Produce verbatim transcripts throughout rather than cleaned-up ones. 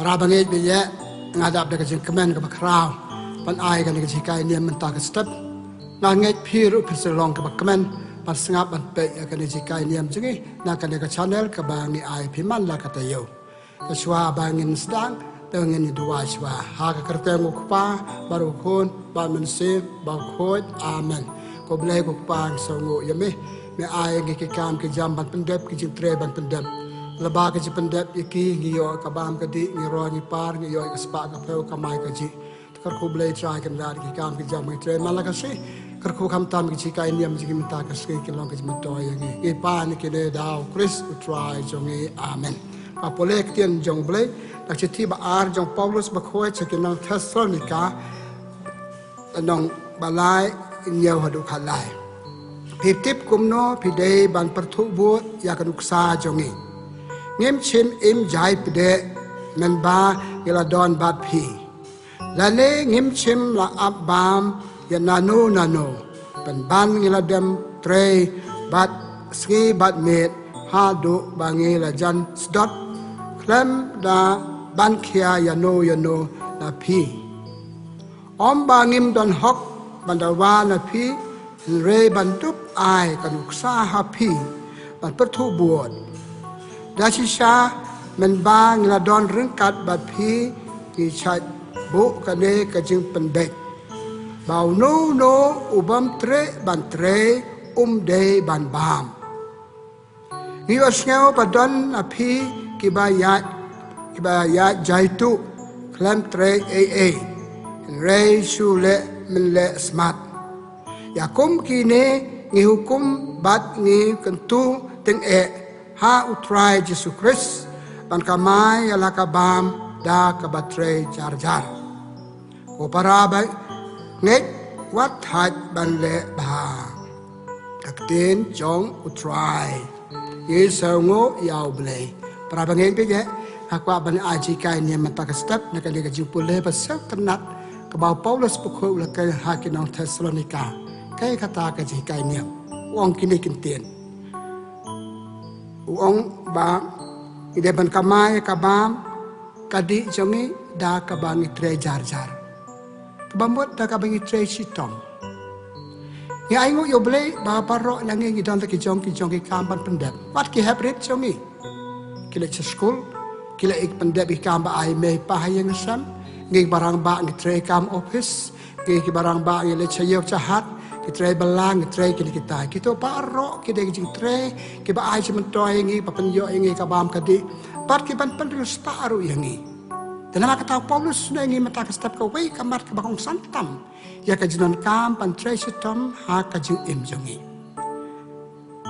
Para bangeit baieit, nga dap da ka jingkmen kaba khraw ban ai kane ka jinghikai niam mynta ka step. Nga ngeit phi ruh phin sa long kiba kmen ban sngap ban peit ïa kane ka jinghikai niam jong ngi na kane ka channel kaba ngi ai phi man la ka taïew. Ka shuwa ba ngin sdang, to ngin ïa duwai shuwa. Ha ka kyrteng u Kpa, bad u Khun, bad u Mynsiem Bakhuid. Amen. Ko Blei ko Kpa, ngi sngewnguh ïa me. Me ai ngi ki kam ki jam ban pyndep, ki jingtrei ban pyndep. Lyngba ki jingpyndep ïa ki, ngi ïoh ka bam ka dih, ngi roi ngi par, ngi ïoh ka spah ka phew, ka mai ka jih. Kyrkhu Blei Trai Kynrad, ki kam ki jam ngi trei man la ka sngi. Kyrkhu khamtam ki jinghikai niam jong ngi mynta ka sngi ki long ka jingmyntoi ïa ngi. Ngi pan ïa kine da u Khrist u Trai jong ngi. Amen. Nga pule ktien jong u Blei na ka shithi ba ar jong u Paulus bakhuid sha ki nong Thessalonika, lynnong ba lai, hynñiew haduh khatlai. Phi tip kumno phi dei ban pyrthuh bud ïa ka nuksa jong ngi. Ngim shym im jai pdeng mynba ngi la don bad phi, lane ngim shym la ap bam ïa nano nano, pynban ngi la dem trei bad sngi bad miet haduh ba ngi la jan sdot khlem da ban khia ïano ïano na phi. Ym ba ngim don hok ban dawa na phi, hynrei ban dup ai ka nuksa ha phi ban pyrthuh bud. Da shisha mynba ngi la don ryngkat bad phi, ngi shait buh kane ka jingpynbeit, ba uno uno u bym treh ban trei um dei ban bam. Ngi ïohsngew ba don na phi kiba ïaid, kiba ïaid jaituh khlem trei ei ei, hynrei shu leh mynleh smat. Ïa kum kine ngi hukum bad ngi kyntu tyngeh ha u Trai Jisu Khrist ban kamai ïa la ka bam da kaba trei jar jar. Ko para bangeit, wat thait ban leh bha. Ka ktien jong u Trai. Ngi sngewnguh ïa u Blei. Para bangeit baieit, nga kwah ban ai jinghikai niam mynta ka step na kane ka jingpule ba sngewtynnat kaba u Paulus bakhuid u la kren ha ki nong Thessalonika. Kaei kata ka jinghikai niam? U ong kine ki ktien. U ong ba ngi dei ban kamai ka bam ka dih jong ngi da kaba ngi trei jar jar. Kaba mut da kaba ngi trei shitom. Ngi ainguh ïa u Blei ba baroh na ngi ngi don da ki jong ki jong ki kam ban pyndep. Wat ki hep rit jong ngi. Ki leit sha skul, ki leit pyndep ki kam ba ai mei pa ha ïing ha sem. Ngi kiba rangbah ngi trei kam office. Ngi kiba rangbah ngi leit sha ïew sha hat, ngi trei bylla, ngi trei kine kitai. Kito baroh ki dei ki jingtrei kiba ai jingmyntoi ïa ngi, ba pynïoh ïa ngi ka bam ka dih. Bad ki ban pynriewspah ruh ïa ngi. Te namar kata u Paulus u sngew ïa ngi mynta ka step kawei ka mat kaba kongsan tam ïa ka jingdonkam ban trei shitom ha ka jingim jong ngi.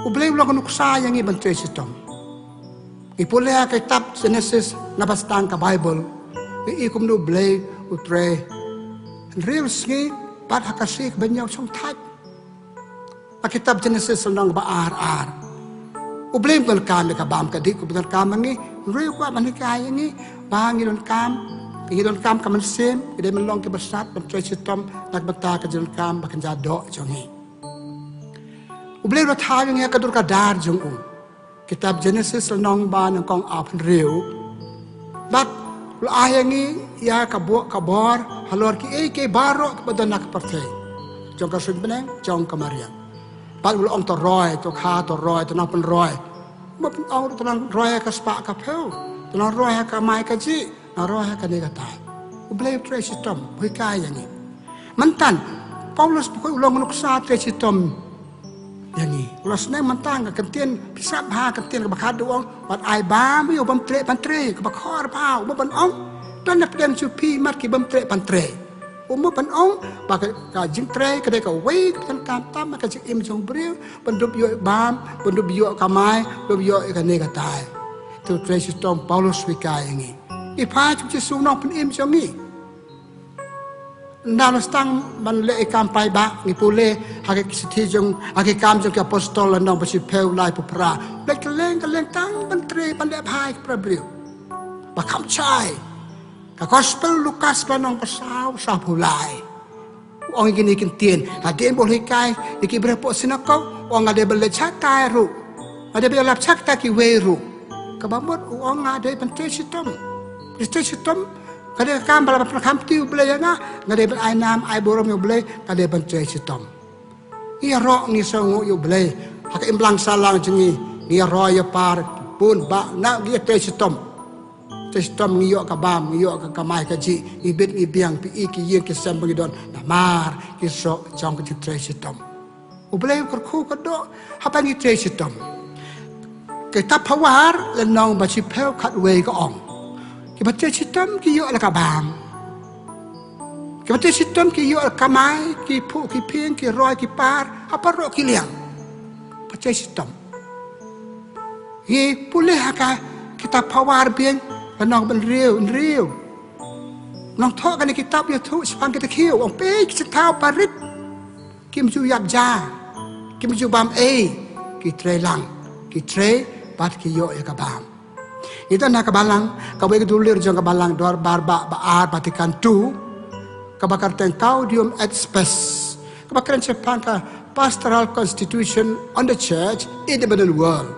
U Blei u long ka nuksa ïa ngi ban trei shitom. Ngi pule ha ka kitab Genesis, na ba sdang ka Baibl, ngi i kumno u Blei u trei hynriew sngi bad ha ka sngi kaba hynñiew shongthait. Ha kitab Genesis lynnong ba ar ar. U Blei um donkam ïa ka bam ka dih, u donkam ïa ngi, hynriew u kwah ban hikai ïa ngi ba ngi donkam, ngi donkam ka mynsiem, ngi dei ban long kiba sat ban trei shitom na ka bynta ka jingdonkam ba kynja doh jong ngi. U Blei u la thaw ïa ngi ha ka dur ka dar jong u. Kitab Genesis lynnong ba nyngkong arphew hynriew. Bad u la ai ïa ngi ïa ka buh ka bor halor kiei kiei baroh kiba don ha ka pyrthei. Jong ka suiñ bneng, jong ka mariang. Bad u la ong to roi, to kha, to roi, to nang pynroi. Mo pyn-, ong to nang roi ha ka spah ka phew, to nang roi ha ka mai ka jih, nang roi ha kane katai. U Blei u trei shitom, u hikai ïa ngi. Mynta u Paulus bakhuid u long nuksa trei shitom ïa ngi. U la sneng mynta ka ktien, phi sngap bha ka ktien kaba khatduh u ong, wat ai bam ïa u bym treh ban trei, kaba khor bha, u mut ban ong, don na pdeng jong phi mat ki bym treh ban trei. U mut ban ong ba ka, ka jingtrei ka dei kawei ka jingkam tam ha ka jingim jong u briew, ban dup ïoh bam, ban dup ïoh kamai, ban dup ïoh ïa kane katai. To trei shitom, Paulus u hikai ïa ngi. Ngi phai sha u Jisu u nongpynim jong ngi. Ynda u la sdang ban leh ïa ki kam paidbah, ngi pule ha ki shithi jong, ha ki Kam jong ki Apostol lynnong ba shiphew laiphew phra. U leit kylleng kylleng tang ban trei ban leh bha ïa ki para briew. Ba kham shai. Ka Gospel Lukas lynnong ba saw, sawphew lai. U ong ïa kine ki ktien, hadien ba u hikai ïa ki briew hapoh synagog, u ong nga dei ban leit shatai ruh. Nga dei ban ïalap shatai kiwei ruh. Kaba mut u ong nga dei ban trei shitom. Ki trei shitom ka dei ka kam ba la pynkham ti U Blei ïa nga, nga dei ban ai nam ai burom ïa U Blei, ka dei ban trei shitom. Ngi ïaroh ngi sngewnguh ïa U Blei ha ka imlang sahlang jong ngi, ngi ïaroh ïapar, bun bah na ngi ïa trei shitom. Trei shitom ngi ïoh ka bam, ngi ïoh ka kamai kajih, ngi bit ngi biang, phi i ki ïing ki sem ba ngi don namar ki soh jong ka jingtrei shitom. U Blei u kyrkhu kyrdoh haba ngi trei shitom. Ka kitab Phawar lynnong ba shiphew khatwei ka ong, kiba trei shitom ki ïoh la ka bam. Kiba trei shitom ki ïoh la ka kamai, ki phuh ki phieng, ki roi ki par ha baroh ki liang. Ba trei shitom. Ngi pule ha ka kitab Phawar biang lynnong ba hynriew, hynriew. Nongthoh kane ka kitab ïathuh shaphang kita ki, u ong, peit ki shathaw barit kim ju ïap ja, kim ju bam ei, ki trei lang, ki trei bad ki ïoh ïa ka bam. Ngi don ha ka balang, kawei ka dulir jong ka balang dorbar ba, ba ar Vatican two, kaba kyrteng Gaudium et Spes, kaba kren shaphang ka Pastoral Constitution on the Church in the Modern World.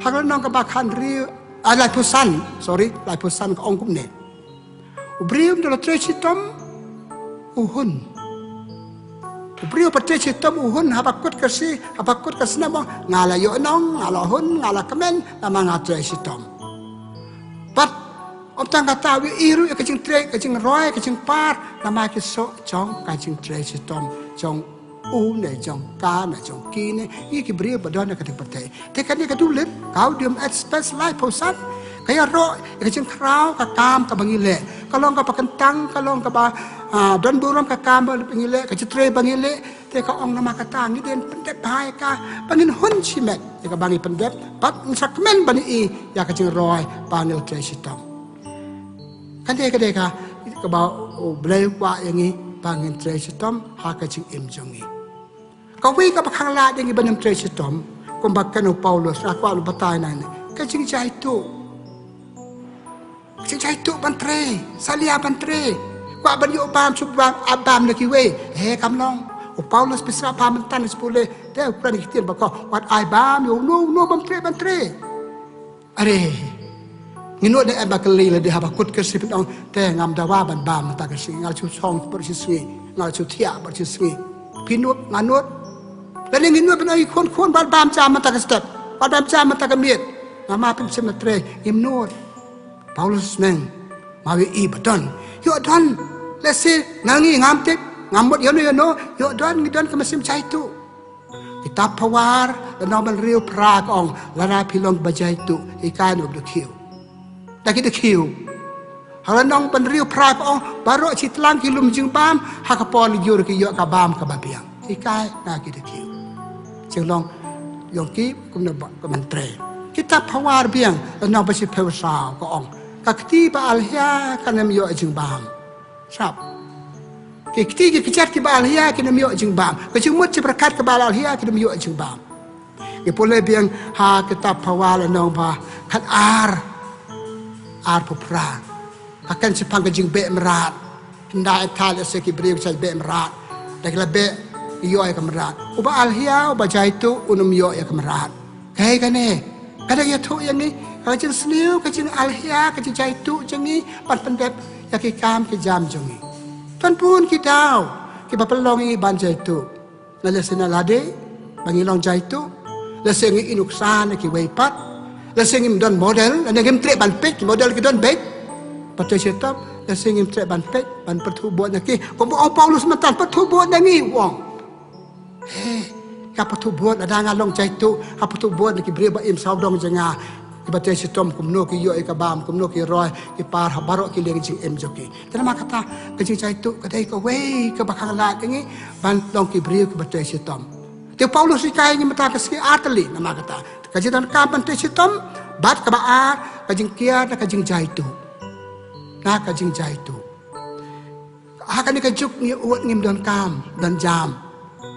Ha ka lynnong kaba khathynriew, ah, laiphew san, sorry, laiphew san ka ong kumne. U briew ym dei la trei shitom u hun. U briew ba trei shitom u hun, haba kut ka sngi, haba kut ka snem, nga la ïoh nong, nga la hun, nga la kmen namar nga trei shitom. Bad ym tang kata, u ïohi ruh ïa ka jingtrei, ka jingroi, ka jingpar namar ki soh jong ka jingtrei shitom jong u ne jong ka ne jong ki ne, ïa ki briew ba don ha ka pyrthei. Te kane ka dulir Gaudium et Spes laiphew san ka ïaroh ïa ka jingkhraw ka kam kaba ngi leh. Ka long kaba kyntang, ka long kaba, ah, don burom ka kam ba ngi leh, ka jingtrei ba ngi leh. Te ka ong namar kata ngi dei ban pyndep bha ïa ka, ba ngin hun shimet ïa kaba ngi pyndep, bad ngin sa kmen ban ïohi ïa ka jingroi ba ngi la trei shitom. Kane ka dei ka, kaba U Blei u kwah ïa ngi ba ngin trei shitom ha ka jingim jong ngi. Kawei kaba khanglad ïa ngi ban ym trei shitom, kumba kren u Paulus, nga kwah ban batai nangne, ka jingjaituh. Ka jingjaituh ban trei, salia ban trei. Kwah ban ïoh bam, shu bam, ap bam na kiwei. He, kam long. U Paulus phi sngap bha mynta sha pule, te u kren ki ktien ba ko, wat ai bam ïa uno uno bym trei ban trei. Are, ngi nud ne em ba kylli lade haba kut ka sngi phin ong, te ngam dawa ban bam mynta ka sngi, nga la shu shong baroh shi sngi, nga la shu thiah baroh shi sngi. Phi nud, nga nud. Lane ngi nud ban ong ïa ki khun khun, wat bam jam mynta ka step, wat bam jam mynta ka miet. Namar phin shim la trei, ngim nud. Paulus neng, ma ïohi ba don. Ïoh don. Lehse na ngi ngam tip, ngam mut ïano ïano, ïoh don, ngi don ka mynsiem jaituh. Kitab Phawar lynnong ba hynriew phra ka ong, lada phi long ba jaituh, hikai na u ba dkhiew. Da ki dkhiew. Ha lynnong ba hynriew phra ka ong, baroh shi tlang ki lum jingbam, ha ka por lynjur ki ïoh ka bam kaba biang. Hikai na ki dkhiew. Jinglong jong ki kumno ba ka ban trei. Kitab Phawar biang lynnong ba shiphew saw ka ong, ka kti ba alhia kan ym ïoh jingbam. Sap. Ki kti ki kjat kiba alhia kin ym ïoh jingbam. Ka jingmut jingpyrkhat kaba alhia kin ym ïoh jingbam. Ngi pule biang ha kitab Phawar lynnong ba khatar, arphew phra. Ka kren shaphang ka jingbeh mrad. Hynda ïa ka lehse ki briew ki shait beh mrad. Da ki la beh, ki ïoh ïa ka mrad. Uba alhia, uba jaituh, un ym ïoh ïa ka mrad. Kaei kane, ka dei ïathuh ïa ngi ka jingsniew, ka jingalhia, ka jingjaituh jong ngi ban pyndep ïa ki kam ki jam jong ngi. Don bun ki daw kiba pynlong ïa ngi ban jaituh. Na lehse na lade ba ngi long jaituh, lehse ngi i nuksa na kiwei pat, lehse ngim don model, lane ngim treh ban peit, ki model ki don beit. Ba trei shitom, lehse ngim treh ban peit, ban pyrthuh bud na ki. Kumba ong Paulus mynta, pyrthuh bud na ngi, u ong. He, ka pyrthuh bud, lada nga long jaituh, ka pyrthuh bud na ki briew ba im sawdong jong nga, kiba trei shitom, kumno ki ïoh ïa ka bam, kumno ki roi, ki par ha baroh ki liang jingim jong ki. Te namar kata, ka jingjaituh ka dei kawei kaba khanglad ïa ngi ban long ki briew kiba trei shitom. Te u Paulus u hikai ïa ngi mynta ka sngi ar tylli namar kata. Ka jingdonkam ban trei shitom, bad kaba ar, ka jingkiar da ka jingjaituh. Na ka jingjaituh. Ha kane ka juk ngi ud ngim donkam don jam.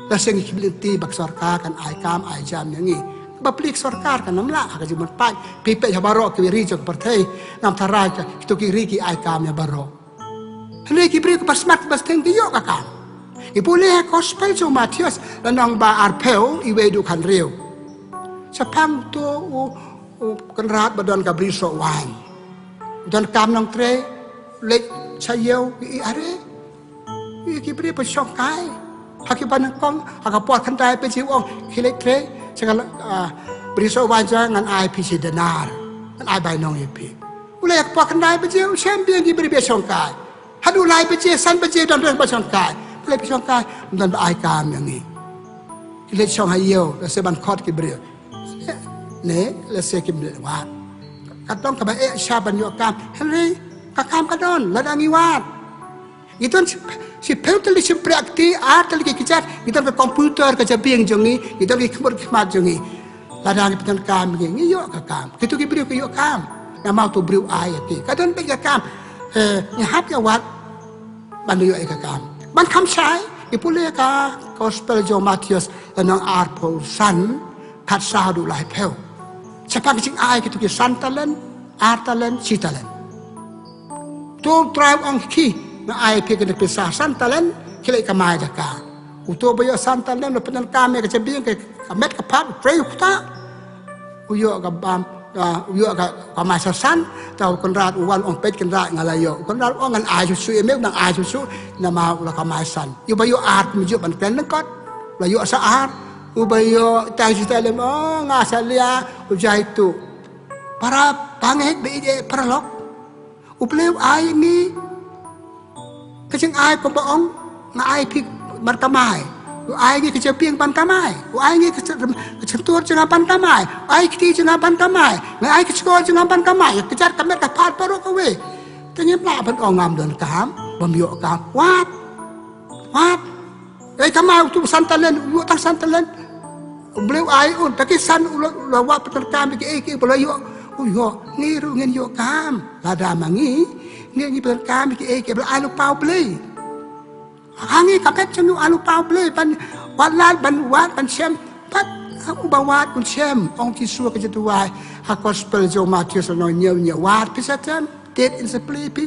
Lehse ngi khmih lynti ba ka sorkar kan ai kam ai jam ïa ngi. Kaba plie ka sorkar kan ym lah ha ka jingmut paid. Phi peit ha baroh ki ri jong ka pyrthei. Ngam tharai ka kito ki ri ki ai kam ïa baroh. Hynrei ki briew kiba smat kiba sting ki ïoh ka kam. Ngi pule ha ka gospel jong u Mathaios lynnong ba arphew, iwei haduh khathynriew. Shaphang uto u, u kynrad ba don ka bri soh waiñ. Donkam nongtrei, leit sha ïew, i are. Ïa ki briew ba shongkai ha ki ba nyngkong, ha ka por khyndai baje u ong, khie leit trei sha ka, ah, briew soh waiñ jong nga, ngan ai phi shi denar, ngan ai bainong ïa phi. U leit ha ka por khyndai baje, u shem biang ki briew ba shongkai. Haduh lai baje, san baje, don don ba shongkai. U leit ba shongkai, ym don ba ai kam ïa ngi. Ki leit shong ha ïew, lehse ban khot ki briew. Ne, lehse kim leit wad. Ka dang kaba eh sha ban ïoh kam. Hynrei ka kam ka don, lada ngi wad. Ngi don shi, shiphew tylli shympriahkti, ar tylli ki kjat, ngi don ka computer ka jabieng jong ngi, ngi don ki khmut ki khmat jong ngi. Lada ngi pyndonkam ngi, ngi ïoh ka kam. Kito ki briew ki ïoh kam. Namar uto u briew ai ïa ki. Ka don beit ka kam. Eh, ngi hap ïa wad ban ïoh ïa ka kam. Ban kham shai, ngi pule ka Gospel jong u Mathaios, lynnong arphew san, khatsaw haduh laiphew. Shaphang ka jingai kito ki san talent, ar talent, shi talent. To u trai u ong, khie, nga ai phi kane ka pisa san talent, khie leit kamai da ka. Uto ba ïoh san talent, u la pyndonkam ïa ka jabieng, ka met ka phad, u trei u ktah. U ïoh ka bam, ah, u ïoh ka, kamai san san, te u kynrad u wan u ong, peit kynrad, nga la ïoh. U kynrad u ong, ngan ai shuh shuh ïa me, u nang ai shuh shuh, namar u la kamai san. Uba ïoh ar, mynjur ban kren lyngkot. U la ïoh sa ar. Uba ïoh tang shi talent, oh, nga salia, u jaituh. Para bangeit ba ïeit, eh, paralok. U Blei u ai ngi ka jingai kumba ong, nga ai phi ban kamai. U ai ngi ka jabieng ban kamai. U ai ngi ka ch-, ka shyntur jong nga ban kamai. U ai kti jong nga ban kamai. Nga ai ka shkor jong nga ban kamai. Ka kjat ka met ka phad baroh kawei. Te ngim lah ban ong ngam donkam, bym ïoh kam. Wad. Wad. Ei, kamai uto san talent, u ïoh tang san talent. U Blei u ai un, te ki san u la, u la wad pyndonkam ïa kiei kiei ba u la ïoh. U ïoh, ngi ruh ngin ïoh kam. Lada ma ngi, ngi, ngi pyndonkam ïa kiei kiei ba la ai lypa u Blei. Ha ngi ka met jong ngi u ai lypa u Blei, ban wad lad, ban wad, ban shem. Bad, ha, uba wad un shem, ong Jisu ha ka jingduwai. Ha Gospel jong u Mathaios lynnong hynñiew hynñiew, wad phi sa tem, tied in sa plie phi,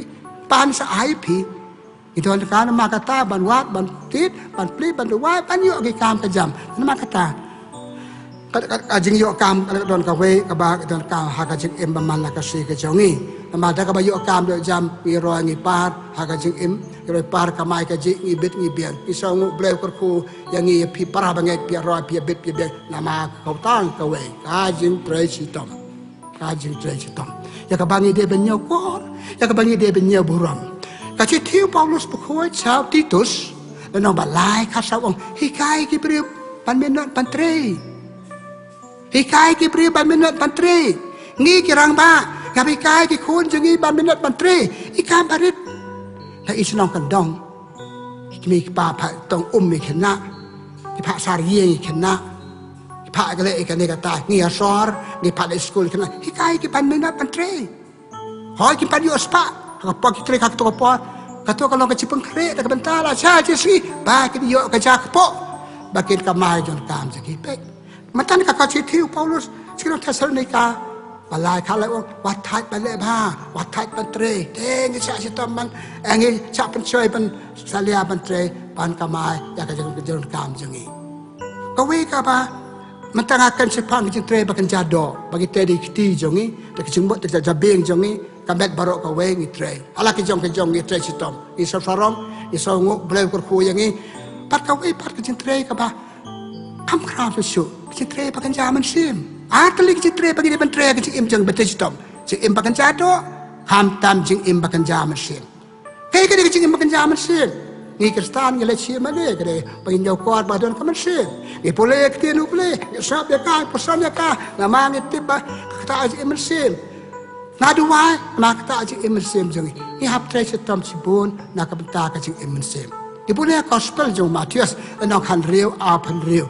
pan sa ai phi. Ngi donkam namar kata ban wad, ban tied, ban plie, ban duwai, ban ïoh ki kam ka jam. Namar kata. Ka, ka, ka jingïoh kam, ka don kawei, kaba, ka donkam ha ka jingim ba man la ka sngi ka jong ngi. Namar da kaba ïoh kam ïoh jam, ngi roi ngi par, ha ka jingim, ngi roi par kamai kajih, ngi bit ngi biang. Ngi sngewnguh Blei u kyrkhu ïa ngi ïa phi para bangeit, phi ïa roi, phi ïa bit, phi ïa biang. Namar ka tang kawei, ka jingtrei shitom. Ka jingtrei shitom. Ïa kaba ngi dei ban ñiewkor, ïa kaba ngi dei ban ñiewburom. Ka shithi u Paulus bakhuid sha u Titus, lynnong ba lai khatsaw ong, hikai ki briew ban minot ban trei. Hikai ki briew ban minot ban trei. Ngi ki rangbah, ngin hikai ki khun jong ngi ban minot ban trei. Hikai barit. Na i shnong kyndong. Ki mei ki pa phah tong um ïa ki khynnah. Ki phah sar ïing ïa ki khynnah. Ki phah kylliang ïa kane kata, ngi ïa sor, ngi phah leit skul ïa ki khynnah. Hikai ki ban minot ban trei. Hooid, kim pat ïoh spah. Ka por ki trei, ka to ka por. Kato ka long ka jingpynkhreh da ka bynta la sha jingsngi ba kin ïoh ka jaka kpoh ba kin kamai donkam jong ki. Peit. Mynta ka, ka shithi u Paulus sha ki nong Thessalonika. Ba lai khatwei ong, wat thait ban leh bha, wat thait ban trei. Te ngi shah shitom ban, eh, ngi shah pynshoi ban salia ban trei, ban kamai ïa ka jong, ka jingdonkam jong ngi. Kawei kaba mynta nga kren shaphang ka jingtrei ba kynja doh, ba ngi trei da ki kti jong ngi, da ka jingmut, da ka jabieng jong ngi, ka met baroh kawei ngi trei. Ha la ki jong ki jong ngi trei shitom. Ngi sngewsarong, ngi sngewnguh Blei u kyrkhu ïa ngi. Bad kawei pat ka jingtrei kaba kham khraw shuh shuh, ka jingtrei ba kynja mynsiem. Ar tylli ka jingtrei ba ngi dei ban trei ha ka jingim jong ngi ba trei shitom. Jingim ba kynja doh, khamtam jingim ba kynja mynsiem. Kaei ka dei ka jingim ba kynja mynsiem? Ngi Khristan ngi leit shim mane, ka dei ba ngi ñiewkor ba don ka mynsiem. Ngi pule ïa ka ktien u Blei, ngi sngap ïa ka, ngi pyrshang ïa ka, namar ngi tip ba kata ka jingim mynsiem. Nga duwai namar kata ka jingim mynsiem jong ngi. Ngi hap trei shitom shibun na ka bynta ka jingim mynsiem. Ngi pule ïa ka Gospel jong u Mathaios, lynnong hynriew, arphew hynriew.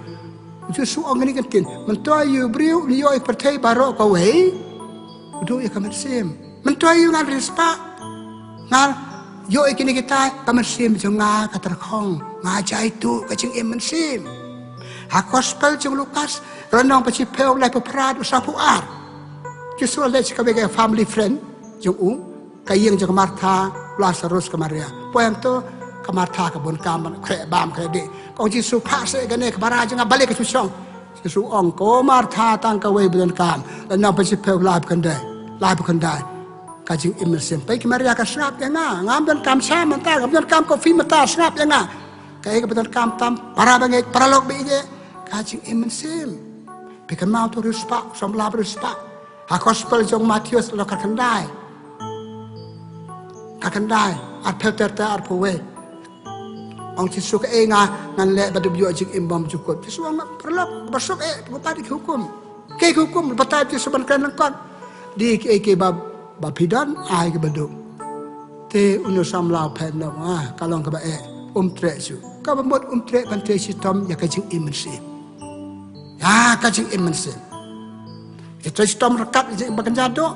U Jisu u ong kane ka ktien, myntoi ïa u briew un ïoh ïa ka pyrthei baroh kawei, u duh ïa ka mynsiem. Myntoi ïa u ngan riewspah, ngan ïoh ïa kine kitai, ka mynsiem jong nga ka tyrkhong, nga jaituh ka jingim mynsiem. Ha Gospel jong u Lukas, lynnong ba shiphew, laiphew phra haduh sawphew ar. U Jisu u leit sha kawei ka family friend jong u, ka ïing jong ka Martha, u Lasarus, ka Maria. Poi hangto, ka Martha ka bun kam ban khreh bam khreh dih. Ka ong, Jisu, phah seh kane ka bara jong nga, balei ka shu shong? Jisu u ong, ko Martha, tang kawei ba donkam. Lynnong ba shiphew, laiphew khyndai, laiphew khyndai. Ka jingim mynsiem. Peit ki Maria ka sngap ïa nga. Ngam donkam sha mynta, ngam donkam kofi mynta, sngap ïa nga. Kaei kaba donkam tam, para bangeit, paralok ba ïeit. Ka jingim mynsiem. Phi kynmaw to riewspah, samla riewspah. Ha gospel jong Mathaios lynnong khatkhyndai. Khatkhyndai, arphew ter ter arphew wei. Ong Jisu kaei nga, ngan leh ba dep ïoh jingim bymjukut. Jisu ong paralok, ba suk eh, ba pat ki hukum. Kaei ki hukum, batai Jisu ban kren lyngkot. Dei kiei kiei ba, ba phi don, ai kiba duk. Te une u samla u phet noh, ah, ka long kaba eh, um treh shuh. Kaba mut um treh ban trei shitom ïa ka jingim mynsiem. Ïa ka jingim mynsiem. Ki trei shitom ryngkat ïa ka jingim ba kynja doh.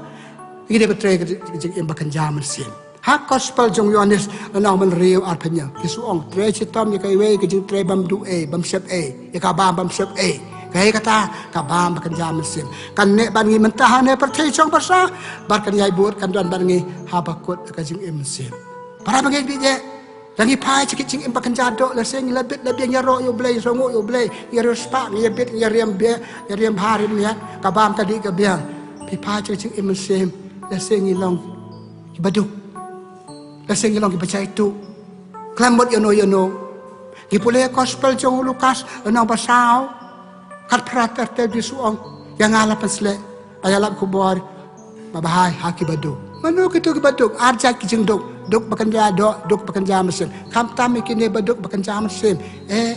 Ki dei ba trei ka jingim ba kynja mynsiem. Ha gospel jong Ïoannis lynnong hynriew arphew hynñiew. Ki shu ong trei shitom ïa kawei ka jingtrei bym duh ei, bym shep ei, ïa ka bam bym shep ei. Kaei kata, ka bam ba kynja mynsiem. Kan neh bad ngi mynta hangne pyrthei shong basa, bad kan ïai bud kan don bad ngi haba kut ka jingim mynsiem. Para bangeit ba ïeit. Lada ngi phai sha ka jingim ba kynja doh, lehse ngi la bit la biang ïaroh ïa U Blei, ïasngew ïa U Blei, ïa riewspah, ngi ïa bit, ngi ïa riam bha, ïa riam bha riam miat, ka bam ka dih ka biang. Phi phai sha ka jingim mynsiem, lehse ngi long kiba duk. Lehse ngi long kiba jaituh. Khlem mut ïano ïano. Ngi pule gospel jong u Lukas, lynnong ba saw. Khatphra ter ter Jisu ong, ïa nga la pynsleh, ba ïalap khubor ba bha ha kiba duk. Mano kito kiba duk, ar jait ki jingduk, duk ba kynja doh, duk ba kynja mynsiem. Khamtam ïa kine ba duk ba kynja mynsiem. Eh,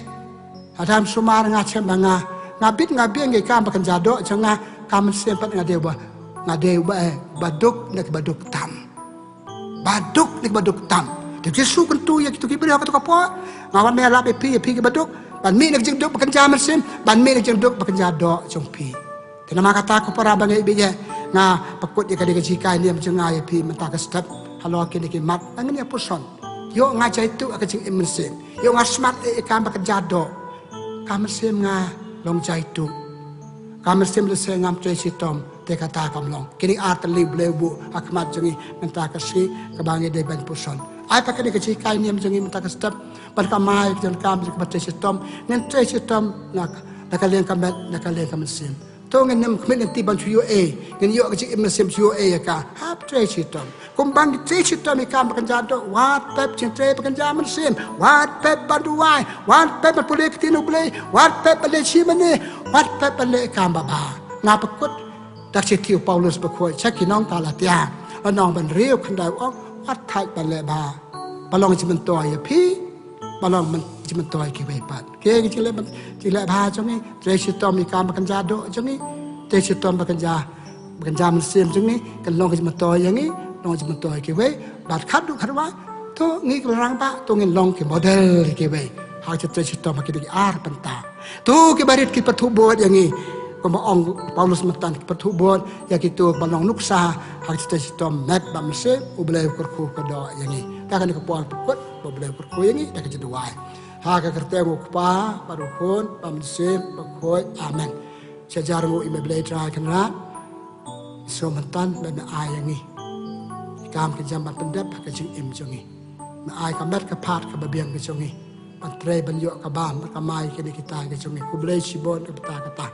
hadam sumar nga shem ba nga, nga bit nga biang ïa ka ba kynja doh jong nga, ka mynsiem pat nga dei ba, nga dei ba, eh, ba duk ne ba duk tam. Ba duk ne ba duk tam. Te Jisu kyntu ïa kito ki briew ha kato ka por. Nga wan ban ïalap ïa phi, ïa phi kiba duk. Ban mih na ka jingduk ba kynja mynsiem, ban mih na ka jingduk ba kynja doh jong phi. Te namar kata ko para bangeit ba ïeit, nga pynkut ïa kane ka jinghikai niam jong nga ïa phi mynta ka step. Halor kine ki mat, ngin ïa puson. Ïoh nga jaituh ha ka jingim mynsiem. Ïoh nga smat ïa ka ba kynja doh. Ka mynsiem nga long jaituh. Ka mynsiem lehse ngam trei shitom, te kata kam long. Kine ar tylli U Blei u buh ha khmat jong ngi mynta ka sngi kaba ngi dei ban puson. Ai pat kane ka jinghikai niam jong ngi mynta ka step. Ban kamai ka jong ka mynsiem kaba trei shitom. Ngin trei shitom na, na ka liang ka met, na ka liang ka mynsiem. To ngin ym khmih lynti ban shu ïoh ei. Ngin ïoh ka jingim mynsiem shu ïoh ei ïa ka. Hap trei shitom. Kumba ngi trei shitom ïa ka ba kynja doh, wat pep jingtrei ba kynja mynsiem, wat pep ban duwai, wat pep ban pule ktien U Blei, wat pep ban leit shim mane, wat pep ban leh kam ba bha. Nga pynkut da ka shithi u Paulus bakhuid sha ki nong Galatia, lynnong ba hynriew khyndai u ong, wat thait ban leh bha. Ba long jingmyntoi ïa phi, ba long jingmyntoi ïa kiwei pat. Ki jingeh, jingeh bha jong ngi, trei shitom ïa ka ba kynja doh jong ngi, trei shitom ba kynja, ba kynja mynsiem jong ngi, kan long ka jingmyntoi ïa ngi, long jingmyntoi ïa kiwei, bad khadduh khadwai, to ngi ki rangbah, to ngin long ki model ïa kiwei. Ha ka jingtrei shitom ha kine ki ar bynta. To ki barit ki pyrthuh bud ïa ngi. Kumba ong Paulus mynta ki pyrthuh bud ïa kito ba long nuksa ha ka jingtrei shitom met bad mynsiem, U Blei u kyrkhu kyrdoh ïa ngi. Da kane ka por pynkut, U Blei u kyrkhu ïa ngi, da ka jingduwai. Ha ka kyrteng u Kpa, bad u Khun, bad u Mynsiem Bakhuid. Amen. Sha jar nguh ïa me Blei Trai Kynrad. Sngewbha mynta me ai ïa ngi ki kam ki jam ban pyndep ha ka jingim jong ngi. Me ai ka met ka phad kaba biang ka jong ngi ban trei ban ïoh ka bam bad kamai kine kita ki jong ngi. Khublei shibun kaba ta kata.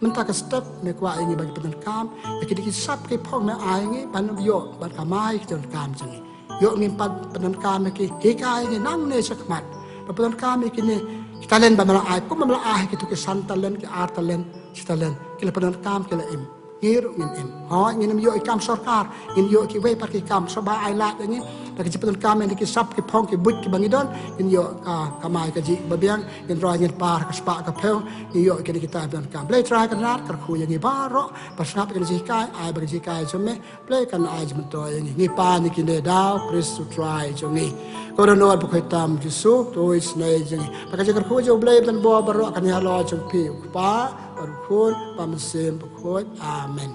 Mynta ka step me kwah ïa ngi ban pyndonkam ïa kine ki sap ki phong me ai ïa ngi ban ïoh ban kamai ki jong kam jong ngi. Ïoh ngim pat pyndonkam ïa ki, hikai ïa ngi nangne shakhmat. Ba pyndonkam ïa kine ki talent ba me la ai, kumba me la ai ha kito ki san talent, ki ar talent, shi talent. Ki la pyndonkam, ki la im. Ngi ruh ngin im. Hooid, ngin ym ïoh ïa ki kam sorkar, ngin ïoh ïa kiwei pat ki kam, sngewbha ai lad ïa ngi. Da ka jingpyndonkam ïa ki sap ki phong ki buit kiba ngi don, ngin ïoh ka kamai kajih ba biang, ngin roi ngin par ka spah ka phew, ngin ïoh ïa kine kita pyndonkam. Blei Trai Kynrad, kyrkhu ïa ngi baroh, ba sngap ïa ka jinghikai, ai ba ka jinghikai jong me, Blei kan ai jingmyntoi ïa ngi. Ngi pan ïa kine da u Khrist u Trai jong ngi. Ko Dohnud Bakhuid tam Jisu, to isynei jong ngi. Ba ka jingkyrkhu jong u Blei ban bor baroh kan ïa halor jong phi u Kpa, bad u Khun, bad u Mynsiem Bakhuid. Amen.